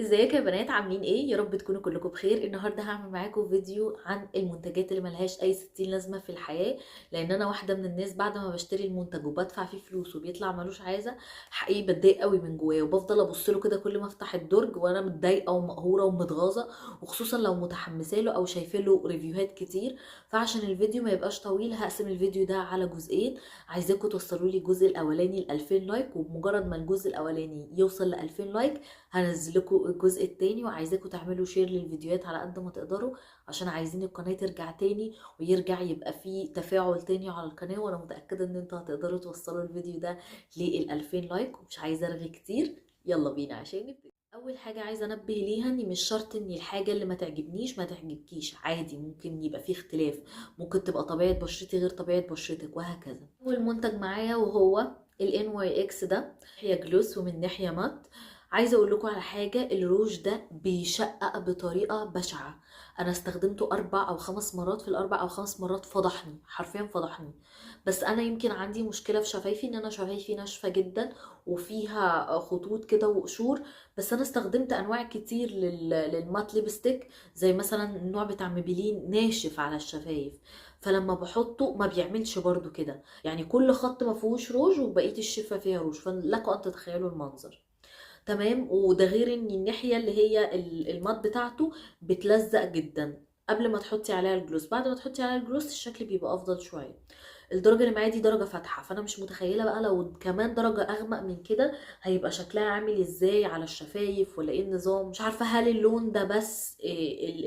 ازيكم يا بنات؟ عاملين ايه؟ يا رب تكونوا كلكم بخير. النهارده هعمل معاكم فيديو عن المنتجات اللي ملهاش اي ستين لازمه في الحياه، لان انا واحدة من الناس بعد ما بشتري المنتج وبدفع فيه فلوس وبيطلع ملوش عايزه، حقيقي بتضايق قوي من جوايا وبفضل ابص له كده كل ما افتح الدرج وانا متضايقة ومقهوره ومتغاظه، وخصوصا لو متحمسة له او شايفه له review هات كتير. فعشان الفيديو ما يبقاش طويل هقسم الفيديو ده على جزئين. عايزاكم توصلوا لي الجزء الاولاني ل 2000 like، وبمجرد ما الجزء الاولاني يوصل ل 2000 like هنزل لكم الجزء التاني. وعايزاكم تعملوا share للفيديوهات على قد ما تقدروا عشان عايزين القناة ترجع تاني ويرجع يبقى فيه تفاعل تاني على القناة، وانا متأكدة ان انتوا هتقدروا توصلوا الفيديو ده لل 2000 like. ومش عايزة ارغي كتير، يلا بينا عشان نبتدي. اول حاجة عايزة انبه ليها اني مش شرط ان الحاجة اللي ما تعجبنيش ما تعجبكيش، عادي ممكن يبقى فيه اختلاف، ممكن تبقى طبيعة بشرتي غير طبيعة بشرتك وهكذا. اول منتج معايا وهو ال NYX ده، هي gloss ومن ناحية matte. عايزه اقول لكم على حاجة، الروج ده بيشقق بطريقة بشعة. انا استخدمته 4 او 5 مرات، في ال4 او 5 مرات فضحني، حرفيا فضحني. بس انا يمكن عندي مشكلة في شفايفي، ان انا شفايفي ناشفة جدا وفيها خطوط كده وقشور. بس انا استخدمت انواع كتير لل matte lipstick، زي مثلا النوع بتاع ميبيلين ناشف على الشفايف، فلما بحطه ما بيعملش برضو كده، يعني كل خط ما فيهوش روج وبقية الشفه فيها روج، فلكم ان تتخيلوا المنظر. تمام. وده غير ان الناحية اللي هي ال matte بتاعته بتلزق جدا قبل ما تحطي عليها ال gloss، بعد ما تحطي عليها ال gloss الشكل بيبقى افضل شوية. الدرجة اللي معايا دي درجه فاتحة، فانا مش متخيله بقى لو كمان درجه اغمق من كده هيبقى شكلها عامل ازاي على الشفايف ولا ايه النظام. مش عارفه هل اللون ده بس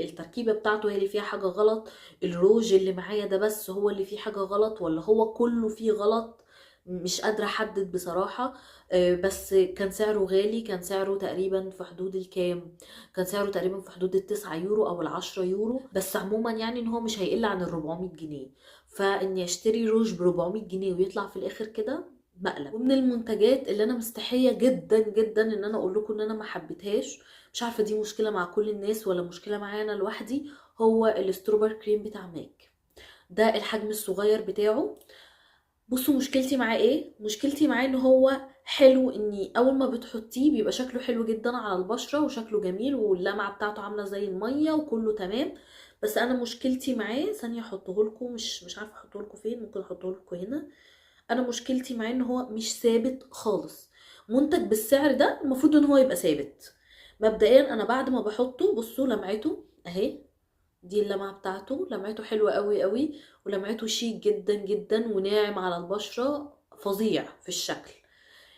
التركيبة بتاعته هي اللي فيها حاجة غلط، الروج اللي معايا ده بس هو اللي فيه حاجة غلط، ولا هو كله فيه غلط؟ مش قادرة احدد بصراحة. بس كان سعره غالي، كان سعره تقريبا في حدود الكام، كان سعره تقريبا في حدود 9 يورو او 10 يورو، بس عموما يعني ان هو مش هيقل عن 400 جنيه. فاني اشتري روج ب 400 جنيه ويطلع في الاخر كده مقلب. ومن المنتجات اللي انا مستحيه جدا جدا ان انا اقول لكم ان انا ما حبيتهاش، مش عارفه دي مشكلة مع كل الناس ولا مشكلة معايا انا لوحدي، هو ال Strober cream بتاع ماك ده، الحجم الصغير بتاعه. بصوا مشكلتي معاه ايه؟ مشكلتي معاه ان هو حلو، اني اول ما بتحطيه بيبقى شكله حلو جدا على البشرة وشكله جميل واللمعه بتاعته عامله زي المية وكله تمام. بس انا مشكلتي معاه، ثانية احطه لكم، مش عارفه احطه لكم فين، ممكن احطه لكم هنا. انا مشكلتي معاه ان هو مش ثابت خالص. منتج بالسعر ده المفروض ان هو يبقى ثابت. مبدئيا انا بعد ما بحطه بصوا لمعته اهي، دي اللمعة بتاعته، لمعته حلوة قوي قوي ولمعته شيك جدا جدا وناعم على البشرة، فظيع في الشكل.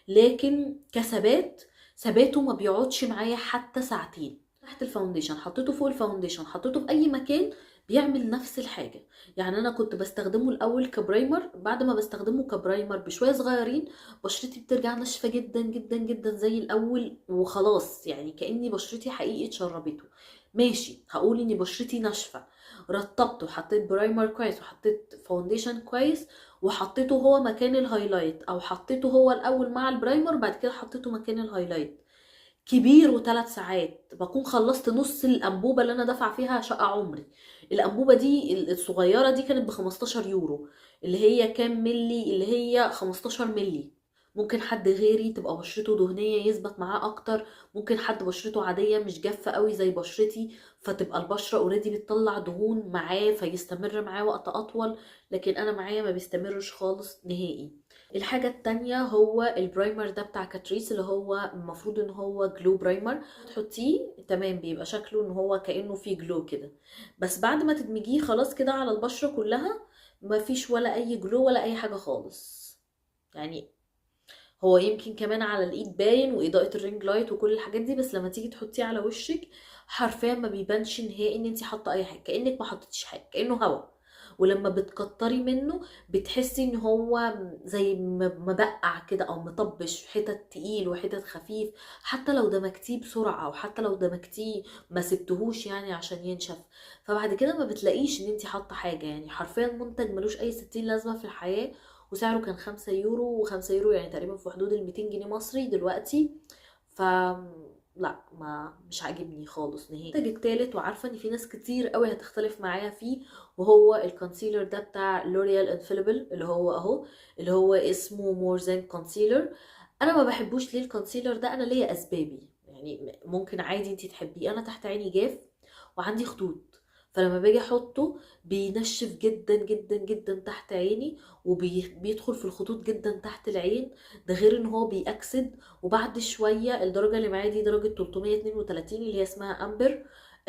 لكن كثبات، ثباته ما بيقعدش معايا حتى ساعتين. تحت ال foundation حطيته، فوق ال foundation حطيته، في اي مكان بيعمل نفس الحاجة. يعني انا كنت بستخدمه الاول ك primer، بعد ما بستخدمه ك primer بشوية صغيرين بشرتي بترجع ناشفة جدا جدا جدا زي الاول وخلاص، يعني كأني بشرتي حقيقي اتشربته. ماشي، هقول اني بشرتي ناشفة، رطبته، حطيت primer كويس وحطيت foundation كويس وحطيته هو مكان ال highlight، او حطيته هو الاول مع ال primer بعد كده حطيته مكان ال highlight. كبير وثلاث ساعات بكون خلصت نص الانبوبة اللي انا دافعه فيها شقه عمري. الانبوبة دي الصغيرة دي كانت ب 15 يورو، اللي هي كام ملي؟ اللي هي 15 ملي. ممكن حد غيري تبقى بشرته دهنية يثبت معاه اكتر، ممكن حد بشرته عادية مش جافة قوي زي بشرتي فتبقى البشرة already بتطلع دهون معاه فيستمر معاه وقت اطول، لكن انا معايا ما بيستمرش خالص نهائي. الحاجة التانية هو ال primer ده بتاع كاتريس، اللي هو المفروض ان هو glow primer، تحطيه تمام بيبقى شكله ان هو كأنه فيه glow كده، بس بعد ما تدمجيه خلاص كده على البشرة كلها ما فيش ولا اي glow ولا اي حاجة خالص. يعني هو يمكن كمان على الايد باين واضاءة ال ring light وكل الحاجات دي، بس لما تيجي تحطيه على وشك حرفيا ما بيبانش نهائي ان انتي حاطه اي حاجة، كانك ما حطيتيش حاجة، كانه هوا. ولما بتكتري منه بتحسي ان هو زي مبقع كده او مطبش، حتت تقيل وحتت خفيف، حتى لو دمجتيه بسرعة او حتى لو دمجتيه ما سبتهوش يعني عشان ينشف، فبعد كده ما بتلاقيش ان انتي حاطه حاجة. يعني حرفيا منتج ملوش اي ستين لازمه في الحياة، وسعره كان 5 يورو، و5 يورو يعني تقريبا في حدود ال 200 جنيه مصري دلوقتي. ف لا، ما مش عاجبني خالص نهائي. المنتج التالت، وعارفه ان في ناس كتير قوي هتختلف معايا فيه، وهو ال concealer ده بتاع لوريال Infallible، اللي هو اهو، اللي هو اسمه More Than Concealer. انا ما بحبوش ليه ال concealer ده؟ انا ليا اسبابي، يعني ممكن عادي انتي تحبيه. انا تحت عيني جاف وعندي خطوط، فلما باجي احطه بينشف جدا جدا جدا تحت عيني، وبيدخل في الخطوط جدا تحت العين. ده غير ان هو بيأكسد. وبعد شوية الدرجة اللي معايا دي درجه 332 اللي هي اسمها amber،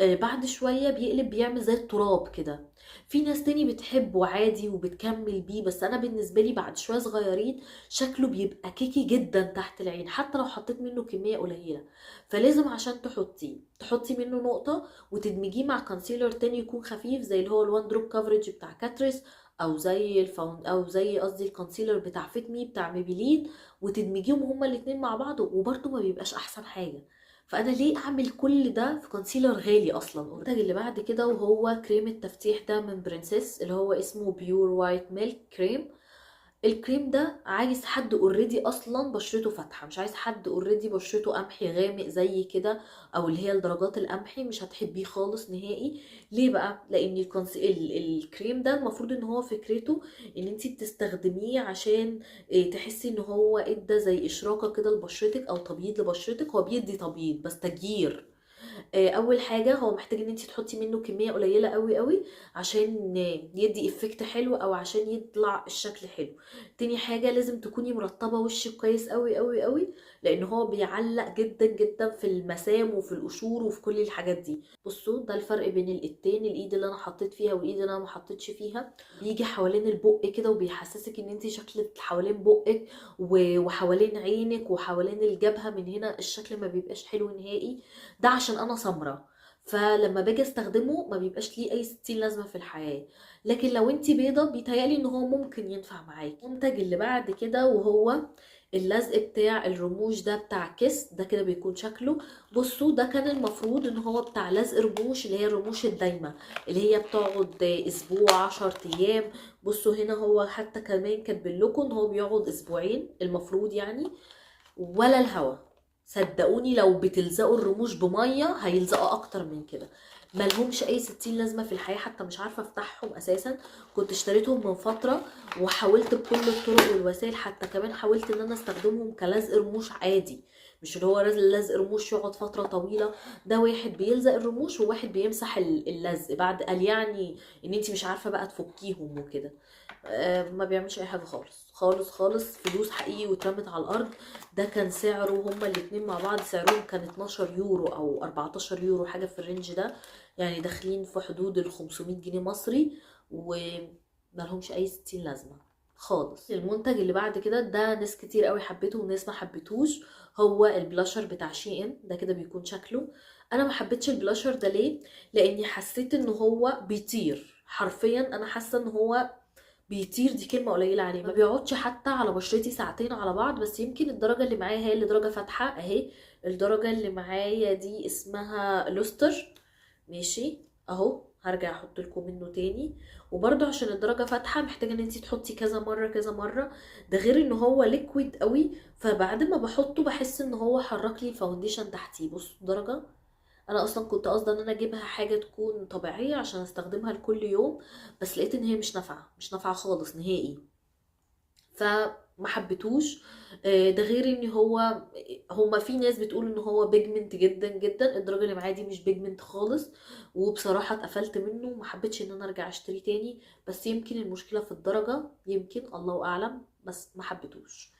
بعد شوية بيقلب بيعمل زي التراب كده. في ناس تاني بتحبه عادي وبتكمل بيه، بس انا بالنسبة لي بعد شوية صغيرين شكله بيبقى cakey جدا تحت العين حتى لو حطيت منه كمية قليله. فلازم عشان تحطيه تحطي منه نقطة وتدمجيه مع concealer تاني يكون خفيف، زي اللي هو ال one drop coverage بتاع Catrice، او زي ال found او زي قصدي ال concealer بتاع Fit Me بتاع Maybelline، وتدمجيهم هما الاتنين مع بعض، وبرده ما بيبقاش احسن حاجة. فانا ليه اعمل كل ده في concealer غالي اصلا؟ المنتج اللي بعد كده وهو كريم التفتيح ده من Princess اللي هو اسمه pure white milk cream. الكريم ده عايز حد already اصلا بشرته فاتحة، مش عايز حد already بشرته قمحي غامق زي كده، او اللي هي الدرجات القمحي، مش هتحبيه خالص نهائي. ليه بقى؟ لان الكريم ده المفروض ان هو فكرته ان انتي بتستخدميه عشان تحسي ان هو ادى زي اشراقه كده لبشرتك او تبييض لبشرتك. هو بيدي تبييض بس تجير. اول حاجة هو محتاج ان انت تحطي منه كمية قليله قوي قوي عشان يدي effect حلو، او عشان يطلع الشكل حلو. تاني حاجة لازم تكوني مرطبه وشك كويس قوي قوي قوي، لان هو بيعلق جدا جدا في المسام وفي القشور وفي كل الحاجات دي. بصوا ده الفرق بين الايدتين، الايد اللي انا حطيت فيها والايد اللي انا ما حطيتش فيها. بيجي حوالين البق كده وبيحسسك ان انت شكلك حوالين بقك وحوالين عينك وحوالين الجبهة من هنا، الشكل ما بيبقاش حلو نهائي. ده عشان انا سمرة، فلما باجي استخدمه ما بيبقاش ليه اي ستين لازمه في الحياة. لكن لو انتي بيضة بيتهيألي ان هو ممكن ينفع معاكي. المنتج اللي بعد كده وهو اللزق بتاع الرموش ده بتاع Kiss، ده كده بيكون شكله. بصوا ده كان المفروض ان هو بتاع لزق رموش، اللي هي الرموش الدايمه اللي هي بتقعد اسبوع 10 ايام. بصوا هنا هو حتى كمان كاتبين لكم ان هو بيقعد اسبوعين المفروض يعني، ولا الهوا. صدقوني لو بتلزقوا الرموش بميه هيلزقوا اكتر من كده، ملهمش اي ستين لازمه في الحياة، حتى مش عارفه افتحهم اساسا. كنت اشتريتهم من فترة وحاولت بكل الطرق والوسائل، حتى كمان حاولت ان انا استخدمهم كلزق رموش عادي، مش اللي هو لزق رموش يقعد فترة طويلة. ده واحد بيلزق الرموش وواحد بيمسح اللزق بعد، قال يعني ان انت مش عارفه بقى تفكيهم وكده. ما بيعملش اي حاجة خالص خالص خالص، فلوس حقيقي واترمت على الارض. ده كان سعره هما الاتنين مع بعض سعرهم كان 12 يورو او 14 يورو، حاجة في ال range ده، يعني داخلين في حدود ال 500 جنيه مصري، ومالهمش اي ستين لازمه خالص. المنتج اللي بعد كده ده ناس كتير قوي حبيته وناس ما حبيتهوش، هو البلاشر بتاع SHEIN. ده كده بيكون شكله. انا ما حبيتش البلاشر ده ليه؟ لاني حسيت ان هو بيطير حرفيا، انا حاسه ان هو بيطير، دي كلمة قليله عليه، ما بيقعدش حتى على بشرتي ساعتين على بعض. بس يمكن الدرجة اللي معايا هي اللي درجه فاتحة اهي، الدرجة اللي معايا دي اسمها luster، ماشي اهو، هرجع احط لكم منه تاني. وبرده عشان الدرجة فاتحة محتاجه ان انتي تحطي كذا مرة كذا مرة، ده غير ان هو liquid قوي، فبعد ما بحطه بحس ان هو حرك لي ال foundation تحتيه. بصوا الدرجة، انا اصلا كنت قاصده ان انا اجيبها حاجة تكون طبيعية عشان استخدمها لكل يوم، بس لقيت ان هي مش نافعة، مش نافعة خالص نهائي، فما حبيتهوش. ده غير ان هو هما في ناس بتقول ان هو pigment جدا جدا، الدرجة اللي معايا دي مش pigment خالص، وبصراحة اتقفلت منه وما حبيتش ان انا ارجع اشتري تاني. بس يمكن المشكلة في الدرجة، يمكن، الله اعلم، بس ما حبيتهوش.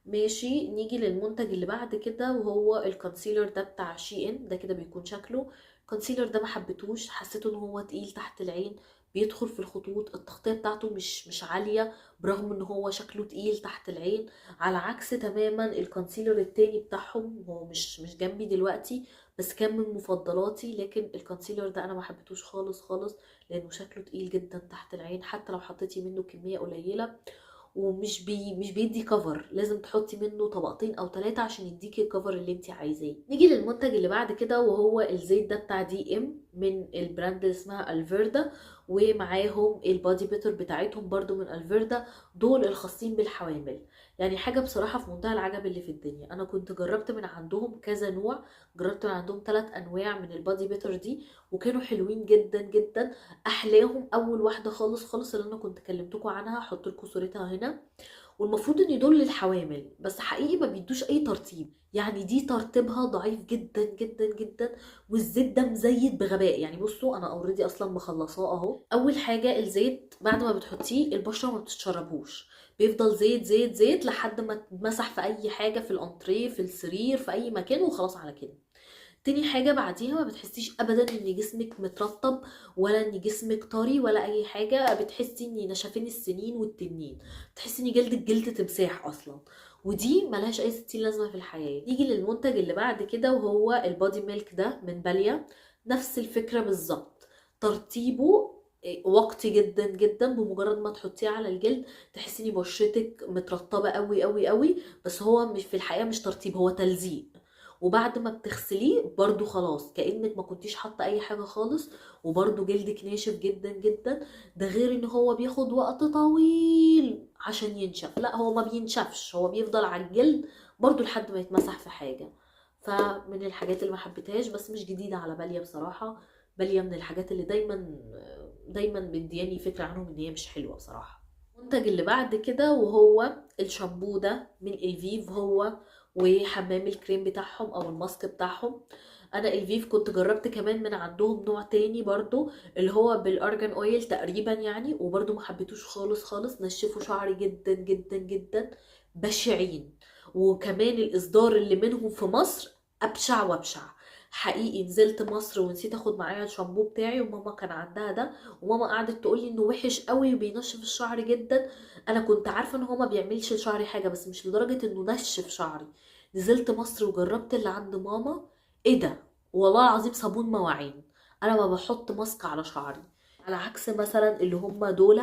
ماشي، نيجي للمنتج اللي بعد كده وهو ال concealer ده بتاع SHEIN. ده كده بيكون شكله. ال concealer ده ما حبيتهوش، حسيته ان هو تقيل تحت العين، بيدخل في الخطوط، التغطية بتاعته مش عالية برغم ان هو شكله تقيل تحت العين، على عكس تماما ال concealer التاني بتاعهم. هو مش جنبي دلوقتي بس كان من مفضلاتي، لكن ال concealer ده انا ما حبيتهوش خالص خالص لانه شكله تقيل جدا تحت العين حتى لو حطيتي منه كمية قليلة، ومش مش بيدي cover، لازم تحطي منه طبقتين او 3 عشان يديكي ال cover اللي انت عايزاه. نيجي للمنتج اللي بعد كده وهو الزيت ده بتاع dm من ال brand اللي اسمها الفيردا، ومعاهم ال body butter بتاعتهم برضو من الفيردا، دول الخاصين بالحوامل. يعني حاجة بصراحة في منتهى العجب اللي في الدنيا. انا كنت جربت من عندهم كذا نوع، جربت من عندهم 3 انواع من ال body butter دي، وكانوا حلوين جدا جدا. احلاهم اول واحدة خالص خالص اللي انا كنت كلمتكم عنها، هحط لكم صورتها هنا. والمفروض ان دول للحوامل، بس حقيقي ما بيدوش اي ترطيب. يعني دي ترطيبها ضعيف جدا جدا جدا، والزيت ده مزيت بغباء. يعني بصوا انا already اصلا مخلصاه اهو. اول حاجة الزيت بعد ما بتحطيه البشرة ما بتتشربهوش، بيفضل زيت زيت زيت لحد ما تمسح في اي حاجة، في الانتريه، في السرير، في اي مكان، وخلاص على كده. تاني حاجة بعديها ما بتحسيش ابدا ان جسمك مترطب ولا ان جسمك طري ولا اي حاجة، بتحسي ان نشفين السنين والتنين، بتحسي ان جلدك جلد تمساح اصلا، ودي ملهاش اي ستين لازمة في الحياة. نيجي للمنتج اللي بعد كده وهو ال body milk ده من باليا، نفس الفكرة بالظبط، ترطيبه وقتي جدا جدا، بمجرد ما تحطيه على الجلد تحسي ان بشرتك مترطبة قوي قوي قوي، بس هو مش في الحقيقة مش ترطيب، هو تلزيق. وبعد ما بتغسليه برضو خلاص كأنك ما كنتيش حاطة اي حاجة خالص، وبرضو جلدك ناشف جدا جدا. ده غير ان هو بياخد وقت طويل عشان ينشف، لا هو ما بينشفش، هو بيفضل على الجلد برضو لحد ما يتمسح في حاجة. فمن الحاجات اللي ما حبيتهاش، بس مش جديدة على باليا بصراحة، باليا من الحاجات اللي دايما دايما مدياني فكرة عنهم ان هي مش حلوة بصراحة. المنتج اللي بعد كده وهو الشامبو ده من الفيف، هو وحمام الكريم بتاعهم او الماسك بتاعهم. انا الفيف كنت جربت كمان من عندهم نوع تاني برضو اللي هو بال argan oil تقريبا يعني، وبرضو ما حبيتوش خالص خالص، نشفوا شعري جدا جدا جدا، بشعين. وكمان الاصدار اللي منهم في مصر ابشع وابشع حقيقي. نزلت مصر ونسيت اخد معايا الشامبو بتاعي، وماما كان عندها ده، وماما قعدت تقولي انه وحش قوي وبينشف الشعر جدا. انا كنت عارفه ان هو ما بيعملش لشعري حاجة، بس مش لدرجة انه نشف شعري. نزلت مصر وجربت اللي عند ماما، ايه ده والله العظيم صابون مواعين. انا ما بحط ماسك على شعري، على عكس مثلا اللي هم دول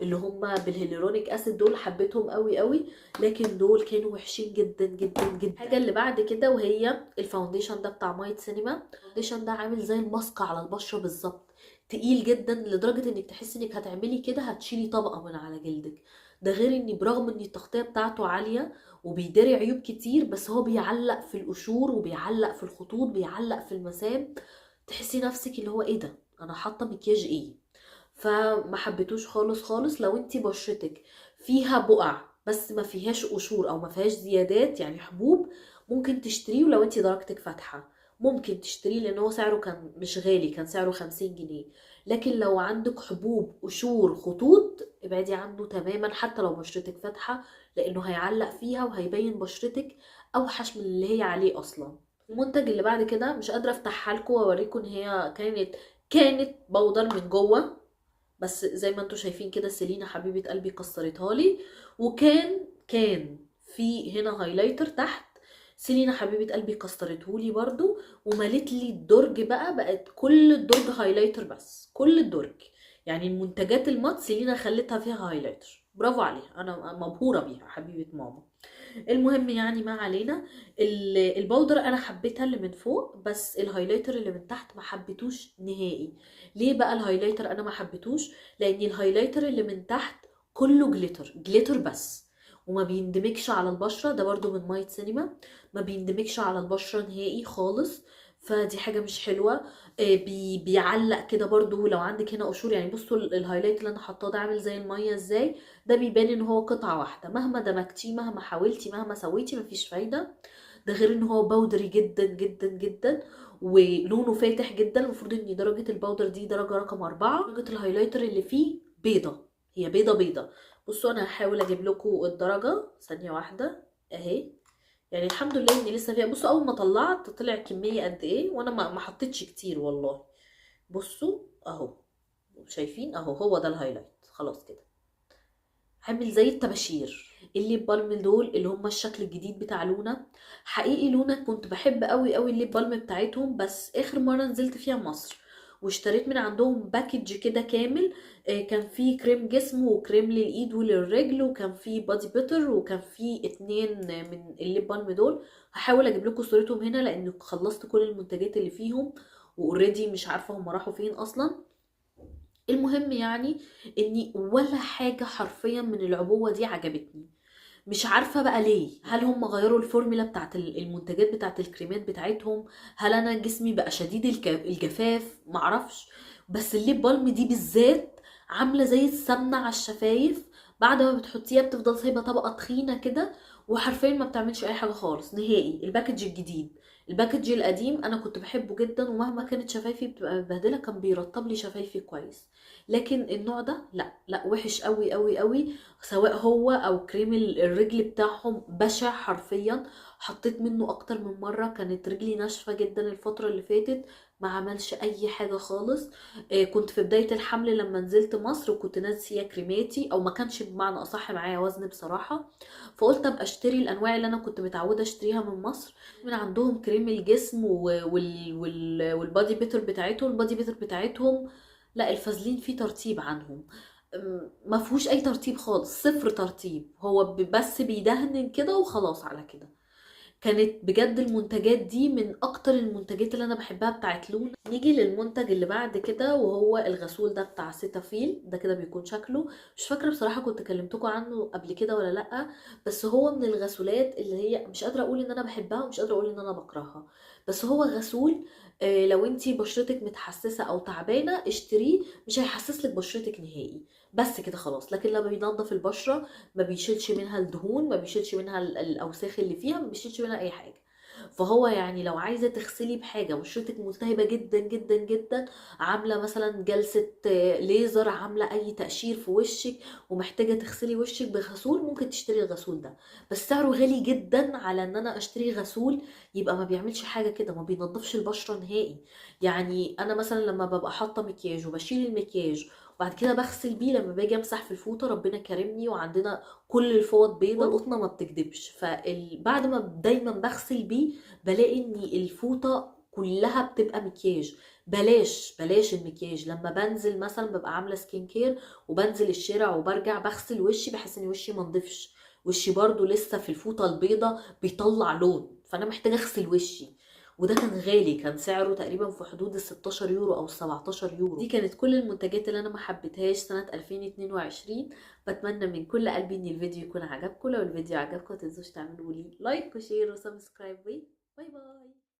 اللي هم بال hyaluronic acid، دول حبيتهم قوي قوي، لكن دول كانوا وحشين جدا جدا جدا. الحاجة اللي بعد كده وهي ال foundation ده بتاع مايت سينما. ال foundation ده عامل زي الماسك على البشرة بالظبط، تقيل جدا لدرجة انك تحسي انك هتعملي كده هتشيلي طبقه من على جلدك. ده غير ان برغم ان التغطية بتاعته عالية وبيداري عيوب كتير، بس هو بيعلق في القشور وبيعلق في الخطوط، بيعلق في المسام، تحسي نفسك اللي هو ايه ده انا حاطه مكياج ايه. فما حبيتوش خالص خالص. لو انتي بشرتك فيها بقع بس ما فيهاش قشور او ما فيهاش زيادات يعني حبوب، ممكن تشتريه. ولو انتي درجتك فاتحة ممكن تشتريه، لان هو سعره كان مش غالي، كان سعره 50 جنيه. لكن لو عندك حبوب قشور خطوط ابعدي عنه تماما، حتى لو بشرتك فاتحة، لانه هيعلق فيها وهيبين بشرتك اوحش من اللي هي عليه اصلا. المنتج اللي بعد كده مش قادرة افتحها لكم واوريكم ان هي كانت powder من جوه، بس زي ما انتم شايفين كده سيلينا حبيبه قلبي كسرتها لي. وكان في هنا highlighter تحت، سيلينا حبيبه قلبي كسرته لي برضو وملت لي الدرج بقى، بقت كل الدرج highlighter بس، كل الدرج. يعني المنتجات ال matte سيلينا خلتها فيها highlighter، برافو عليها، انا مبهوره بيها حبيبه ماما. المهم يعني ما علينا، ال powder انا حبيتها اللي من فوق، بس ال highlighter اللي من تحت ما حبيتوش نهائي. ليه بقى ال highlighter انا ما حبيتوش؟ لان ال highlighter اللي من تحت كله glitter glitter بس، وما بيندمجش على البشرة. ده برضو من مايت سينما، ما بيندمجش على البشرة نهائي خالص، فدي حاجة مش حلوة. بيعلق كده برضو لو عندك هنا قشور. يعني بصوا ال highlight اللي انا حطاه ده عامل زي المية ازاي، ده بيبان ان هو قطعة واحدة، مهما دمجتيه مهما حاولتي مهما سويتي مفيش فايدة. ده غير ان هو powdery جدا جدا جدا ولونه فاتح جدا. المفروض ان درجة ال powder دي درجة رقم 4، درجة ال highlighter اللي فيه بيضة، هي بيضة بيضة. بصوا انا هحاول اجيب لكم الدرجة، ثانية واحدة اهي. يعني الحمد لله اني لسه فيها. بصوا اول ما طلعت طلع كمية قد ايه، وانا ما حطيتش كتير والله. بصوا اهو، شايفين اهو، هو ده ال highlight خلاص كده، عامل زي الطباشير. ال lip balm دول اللي هم الشكل الجديد بتاع لونا، حقيقي لونا كنت بحب قوي قوي ال lip balm بتاعتهم، بس اخر مرة نزلت فيها مصر واشتريت من عندهم package كده كامل، كان فيه كريم جسم وكريم للايد وللرجل، وكان فيه body butter، وكان فيه 2 من ال lip balm دول. هحاول اجيب لكم صورتهم هنا لان خلصت كل المنتجات اللي فيهم و already مش عارفه هم راحوا فين اصلا. المهم يعني اني ولا حاجة حرفيا من العبوه دي عجبتني، مش عارفه بقى ليه. هل هم غيروا الفورميلا بتاعت المنتجات بتاعت الكريمات بتاعتهم؟ هل انا جسمي بقى شديد الجفاف؟ معرفش. بس ال lip balm دي بالذات عامله زي السمنة على الشفايف، بعد ما بتحطيها بتفضل سايبه طبقه تخينة كده، وحرفيا ما بتعملش اي حاجة خالص نهائي. ال package الجديد، ال package القديم انا كنت بحبه جدا، ومهما كانت شفايفي بتبقى متبهدله كان بيرطب لي شفايفي كويس. لكن النوع ده لا لا، وحش قوي قوي قوي، سواء هو او كريم الرجل بتاعهم بشع حرفيا. حطيت منه اكتر من مرة، كانت رجلي ناشفة جدا الفترة اللي فاتت، ما عملش اي حاجة خالص. كنت في بداية الحمل لما نزلت مصر، وكنت ناسيه كريماتي، او ما كانش بمعنى اصح معايا وزن بصراحة، فقلت ابقى اشتري الانواع اللي انا كنت متعوده اشتريها من مصر. من عندهم كريم الجسم وال body butter بتاعتهم، ال body butter بتاعتهم لا، الفازلين فيه ترطيب عنهم، ما فيهوش اي ترطيب خالص، صفر ترطيب، هو بس بيدهن كده وخلاص على كده. كانت بجد المنتجات دي من اكتر المنتجات اللي انا بحبها بتاعت لونا. نيجي للمنتج اللي بعد كده، وهو الغسول ده بتاع سيتافيل. ده كده بيكون شكله، مش فاكره بصراحة كنت كلمتكم عنه قبل كده ولا لا، بس هو من الغسولات اللي هي مش قادرة اقول ان انا بحبها ومش قادرة اقول ان انا بكرهها، بس هو غسول لو انتي بشرتك متحسسه او تعبانة اشتريه، مش هيحسس لك بشرتك نهائي، بس كده خلاص. لكن لما بينظف البشرة ما بيشيلش منها الدهون، ما بيشيلش منها الاوساخ اللي فيها، ما بيشيلش منها اي حاجة. فهو لو عايزه تغسلي بحاجة بشرتك ملتهبه جدا جدا جدا، عامله مثلا جلسه ليزر، عامله اي تقشير في وشك ومحتاجة تغسلي وشك بغسول، ممكن تشتري الغسول ده، بس سعره غالي جدا على ان انا اشتري غسول يبقى ما بيعملش حاجة كده، ما بينظفش البشرة نهائي. انا مثلا لما ببقى حاطه مكياج وبشيل المكياج وبعد كده بغسل بيه، لما باجي امسح في الفوطه ربنا كرمني وعندنا كل الفوط بيضة والقطنه ما بتكدبش، فبعد ما دايما بغسل بيه بلاقي ان الفوطه كلها بتبقى مكياج. بلاش المكياج. لما بنزل مثلا ببقى عامله skin care وبنزل الشارع وبرجع بغسل وشي، بحس ان وشي ما نضفش، وشي برضو لسه في الفوطه البيضة بيطلع لون، فانا محتاجه اغسل وشي. وده كان غالي، كان سعره تقريبا في حدود ال 16 يورو او 17 يورو. دي كانت كل المنتجات اللي انا ما حبيتهاش سنة 2022. بتمنى من كل قلبي ان الفيديو يكون عجبكم. لو الفيديو عجبكم ما تنسوش تعملوا لي like و share و subscribe. bye bye.